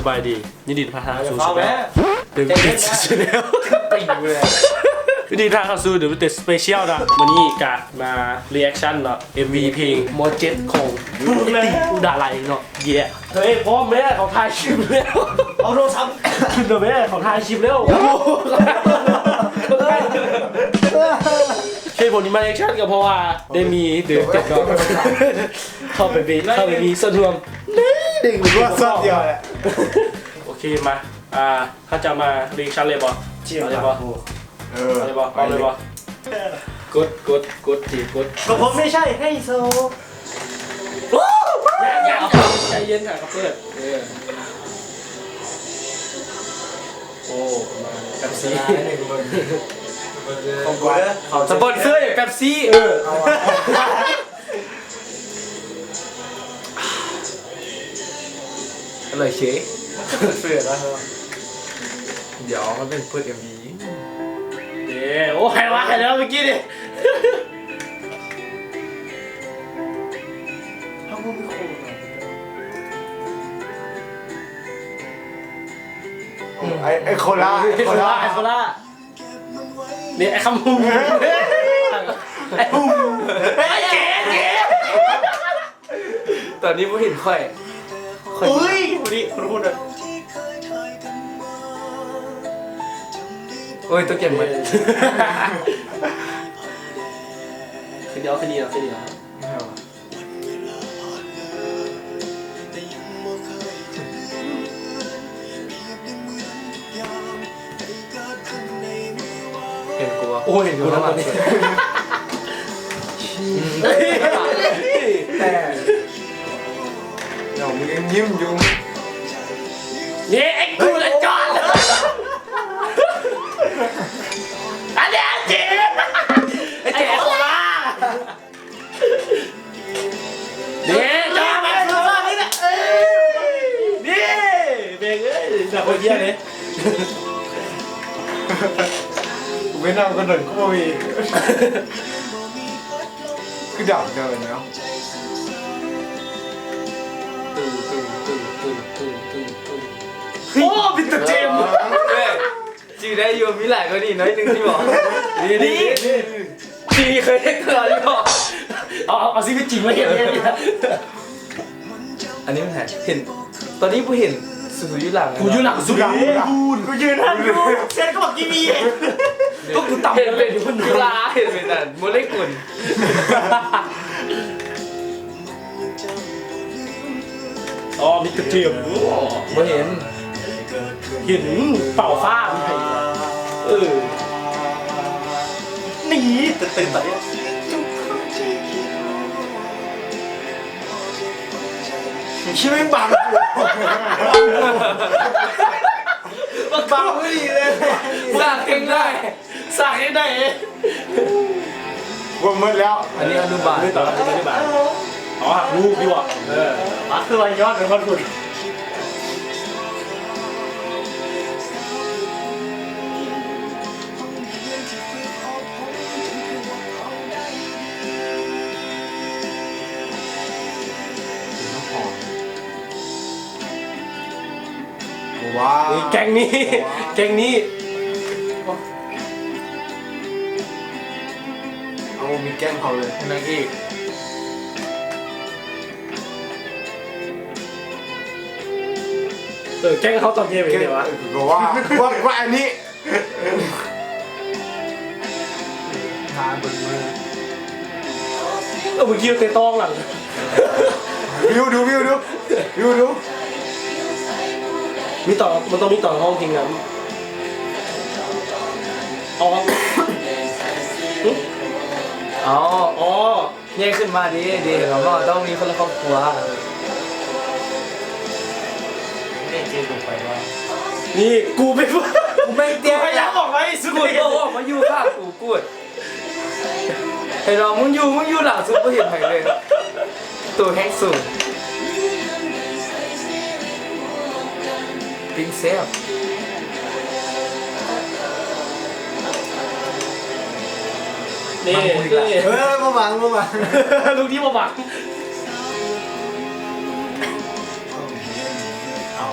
ສະບາຍດີ ຍິນດີຕ້ອນຮັບສູ່ The Vintage Channel ໄປຢູ່ແລ້ວ ຍິນດີຕ້ອນຮັບສູ່ The Vintage Special ນະ. ມື້ນີ້ກະມາ reaction ເນາະ ເອັມວີ ເພງ ມໍເຈັດ ຂອງ Pretty Udalai ເນາະ. ເຢ້ ເຮີ້ຍ ພ້ອມແມ້ ເຂົາຖ່າຍຄລິບແລ້ວ ເອົາໂທລະສັບຂຶ້ນແລ້ວແມ້ ເຂົາຖ່າຍຄລິບແລ້ວ. ເຫດຜົນທີ່ມາ reaction ກໍເພາະວ່າໄດ້ມີ The Vintage ເນາະ ເຂົ້າໄປເບ ເຂົ້າໄປມີສ່ວນຮ່ວມ ໜ້ອຍໜຶ່ງ ສ່ວນດຽວແຫຼະ. ໂອເຄ ມາ ອ່າ ເຮົາຈະມາ reaction ເລີຍບໍ່? ເອົາເລີຍບໍ່? ເອີ ເອົາເລີຍບໍ່? ເອົາເລີຍບໍ່? ກົດ ກົດ ກົດ ຈີ ກົດ. ກໍຜົມໄດ້ໃຊ້ໄຮໂຊ. ໂອ້ ຍັງ ຍັງ ໃຈເຢັນ ຫາກະເປີດ. ເອີ ໂອ້ ປະມານ ເປັບຊີ ຂອງກູເດີ ສະປອນເຊີ ເປັບຊີ. ເອີ ເອົາ ອະ ອະລ່ອຍເຊຍ ເປີດແລ້ວ ດຽວມັນເປັນເປີດເອັມວີ. ເດ້ ໂອ້ ໃຫ້ວ່າໃຫ້ແລ້ວເມື່ອກີ້ນີ້ ເຮົາບໍ່ມີໂຄນ ອືມ ໄອ້ ໄອ້ໂຄລາ ໄອ້ໂຄລາ ໄອ້ໂຄລາ. ນີ້ໄອ້ຄຳຫຸ່ມ ເອີ ໄອ້ຫຸ່ມ ເອີ ເກ ເກ ຕອນນີ້ບໍ່ເຫັນຂ້ອຍ ຂ້ອຍ ອຸ້ຍ ຜູ້ນີ້ຄຸ້ນໆ ໂອ້ຍ ຕົກໃຈໝົດ ຄືດຽວ ຄືດຽວ ຄືດຽວ. ເຫັນກູບໍ່? ໂອ້ຍ ເຫັນກູແລ້ວ ຕອນນີ້ ແຕ່ ເຈົ້າ ມຶງຍັງຍິ້ມຢູ່ ນີ້ ໄອ້ກູ ໄອ້ຈອນ ອັນນີ້ ໄອ້ເຈ ໄອ້ເຈ ໂຄລາ. ນີ້ ຈ້າ ແບບສຸດຍອດນີ້ນະ ເອີ ນີ້ ແບງເອີຍ ໜ້າໂຄດເຫື່ອເລີຍ ເວນາມກະດົນກູບໍ່ມີ ຄືດຳເກີນເນາະ ຕຶງ ຕຶງ ຕຶງ ຕຶງ ຕຶງ ຕຶງ ຕຶງ ໂອ້ ເປັນຕາເຈັບ ເອີ. ຈື່ໄດ້ຢູ່ ມີຫຼາຍກວ່ານີ້ໜ້ອຍໜຶ່ງທີ່ບອກ ນີ້ ນີ້ ນີ້ ທີ່ເຄີຍເຮັດຕະຫຼອດຢູ່ບໍ່? ເອົາ ເອົາ ເອົາຊີວິດຈິງມາເຮັດ ເຮັດ ອັນນີ້ມັນໃຜ ເຫັນ ຕອນນີ້ບໍ່ເຫັນ ສຸດຢູ່ຫຼັງ ກູຢູ່ຫຼັງສຸດ ກູຢືນຫັ້ນຢູ່ ເຊັນກໍບອກກີວີ ກໍກູຕຳ ເຫັນເປັນຈຸລາ ເຫັນເປັນອັນໂມເລກຸນ. ອໍ ມີກະເທີຍມ ບໍ່ເຫັນ ເຫັນເປົ່າຟ້າ ເອີ ນີ້ ຕື່ນເຕັ້ນຕາຍ ຊິແມ່ງບັງ ບັງບໍ່ດີເລີຍ ສາກເກັ່ງໄດ້ ສາກເກັ່ງໄດ້ ບໍ່ໝົດແລ້ວ ອັນນີ້ອະນຸບານ ອັນນີ້ອະນຸບານ ອໍ ຮັກລູກຢູ່ບໍ່ ເອີ ອັກຄືວ່າຍອດເປັນຄົນພຸ້ນ ວ້າວ ນີ້ແກ້ງນີ້ ແກ້ງນີ້ ເອົາ ມີແກ້ງເຂົາເລີຍ ນາງເອກ ເອີ ແກ້ງເຂົາຕອນເກມເອງ ແກ້ງ ເດວະ ເອີ ກໍວ່າ ວ່າ ວ່າອັນນີ້ ຫາເບິ່ງມາ ເອີ ເມື່ອກີ້ເຕະຕ້ອງຫຼັງ ວິວດູ ວິວດູ ວິວດູ ມີຕອນ ມັນຕ້ອງມີຕອນຮ້ອງເພງນຳ ເອົາ ຫຶ ອໍ ອໍ. ແຍກຂຶ້ນມາເດ້ ເດ້ ເຫັນບໍ່ ຕ້ອງມີຄົນລະຄອບຄົວ ນີ້ກູໄປວ່າ ນີ້ກູໄປ ກູແມ່ນຕຽວ ພະຍາຍາມອອກມາໃຫ້ສຸດ ກູບໍ່ອອກມາຢູ່ຂ້າງກູ ກູ ເຫັນບໍ່ ມຶງຢູ່ ມຶງຢູ່ຫຼັງສຸດ ບໍ່ເຫັນໃຜເລີຍ ໂຕແຮງສູງ ປີ້ງແຊບ ນີ້ ນີ້ ເອີ ບໍ່ຫວັງ ບໍ່ຫວັງ ລູກນີ້ບໍ່ຫວັງ ເອົາ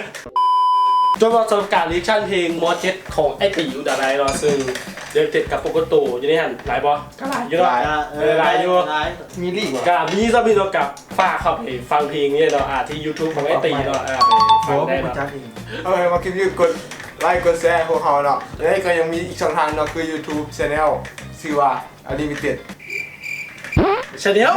ຈົບແລ້ວສຳລັບການ reaction ເພງ ມ.ເຈັດ ຂອງອ້າຍຕີ ອຸດາໄນເນາະ ເຊິ່ງ Limited ກັບ Pocoto ຢູ່ໃນຫັ້ນ ຫຼາຍບໍ່? ກໍຫຼາຍຢູ່ເນາະ ຫຼາຍ ເອີ ຫຼາຍຢູ່ ຫຼາຍ ມີລີກ ກໍມີຊ່ຳນີ້ເນາະ ກໍຝາກເຂົ້າໄປຟັງເພງນີ້ເນາະ ອ່າ ທີ່ YouTube ຂອງອ້າຍຕີເນາະ ອ່າ ໄປຟັງໄດ້ເນາະ ເອີ ມາຄລິບນີ້ກົດໄລກົດແຊໃຫ້ພວກເຮົາເນາະ ແລ້ວກໍຍັງມີອີກຊ່ອງທາງເນາະ ຄື YouTube Channel ຊື່ວ່າ Unlimited Channel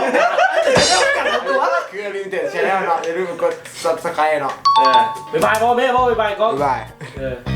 ຄື Unlimited Channel ເນາະ ຢ່າລືມກົດ Subscribe ເນາະ ເອີ ບາຍບາຍ ພໍ່ແມ່ ເວົ້າບາຍບາຍກ່ອນ ບາຍບາຍ ເອີ.